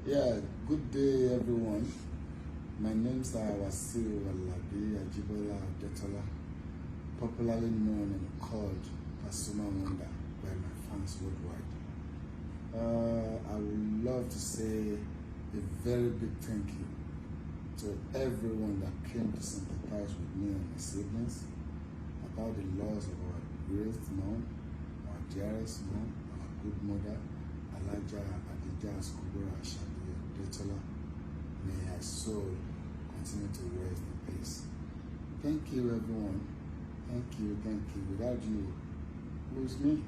Yeah, good day, everyone. My name's Wasiu Alabi Ajibola Odetola, popularly known and called Pasuma Wonder by my fans worldwide. I would love to say a very big thank you to everyone that came to sympathize with me and my siblings about the loss of our great mom, our dearest mom, our good mother, Alhaja Adijat Kubura Ashabi Odetola. May her soul continue to rest in peace. Thank you, everyone. Thank you, thank you. Without you, who's me?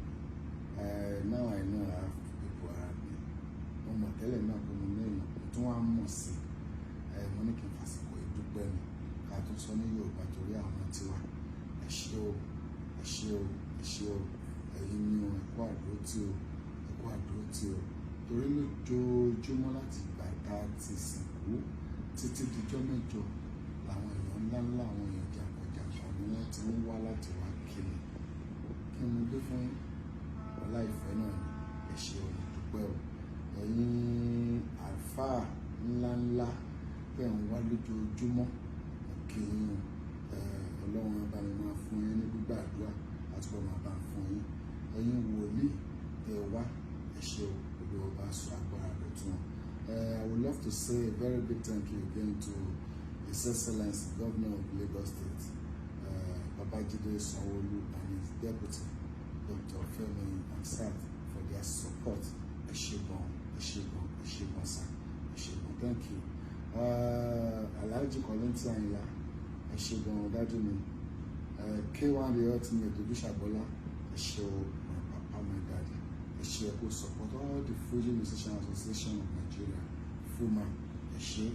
Now I know I have people around me. Mo mọ̀ tẹ́lẹ̀ náà pé mo ní èèyàn, mo tún wá mọ̀ sí i. Mo ní kí n fàsìkò ìdúpẹ́ ni ká tún sọ ní Yorùbá torí àwọn tiwa. Ẹ ṣé o, ẹ ṣé o, ẹ ṣé o. Ẹ̀yin ni o, ẹ kú àdúrótì o, ẹ kú àdúrótì o. Torí lójoojúmọ́ láti ìgbà tá a ti sìnkú títí dijọ́ 8 làwọn èèyàn ńláńlá, àwọn èèyàn jàǹkànjàǹkàn ni wọ́n ti ń wá láti wá kí mi. Kí n gbé fún yín? Ọlá ìfẹ́ náà ni. Ẹ ṣé o, mo dúpẹ́ o. Ẹ̀yin àlfáà ńláńlá tẹ̀ ń wá lójoojúmọ́, mo kí yín o. Ọlọ́run á bá mi máa fún yín ní gbígbàdúrà àti bọ́ máa bá ń fún yín. Ẹ̀yin wòlíì tẹ̀ wá, ẹ ṣé o. Olúwa bá sọ agbára dọ̀tun. I would love to say a very big thank you again to His Excellency, Governor of Lagos State, Babajide Sanwo-Olu, and his deputy, Dr. Femi Hamzat, for their support. Ẹ ṣé gan, ẹ ṣé gan, ẹ ṣé gan sir, ẹ ṣé gan, thank you. Alhaji Kollington Ayinla, ẹ ṣé gan, dájú mi. K1 The Ultimate Ojúṣàgbọ́lá, ẹ ṣé o, my papa, my daddy. Ẹ ṣé, ẹ kú support. All the Fuji Musicians Association of Nigeria, FUMA, ẹ ṣé.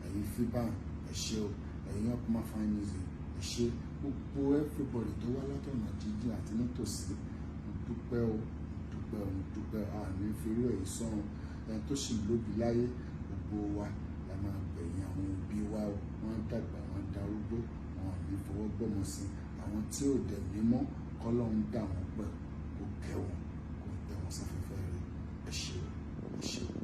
Ẹ̀yin FIBAN, ẹ ṣé o. Ẹ̀yin Upman Fine Music, ẹ ṣé. Gbogbo everybody tó wá látọ̀nà jíjìn àti nítòsí, mo dúpẹ́ o, mo dúpẹ́ o, mo dúpẹ́ o. Àní fi irú èyí sọ́run. Ẹni tó sì lóbi láyé, gbogbo wa la máa gbẹ̀yìn àwọn òbí wa o. Wọ́n á dàgbà, wọ́n á darúgbó, wọn ò ní fọwọ́ gbọ́mọ sí. Àwọn tí ò dẹ̀ mímọ́, kọ́lọ́run dà wọ́n pẹ̀, kó kẹ́ wọn, kó tẹ́ wọn sáfẹ́fẹ́ rẹ̀. Ẹ ṣé o, ẹ ṣé o.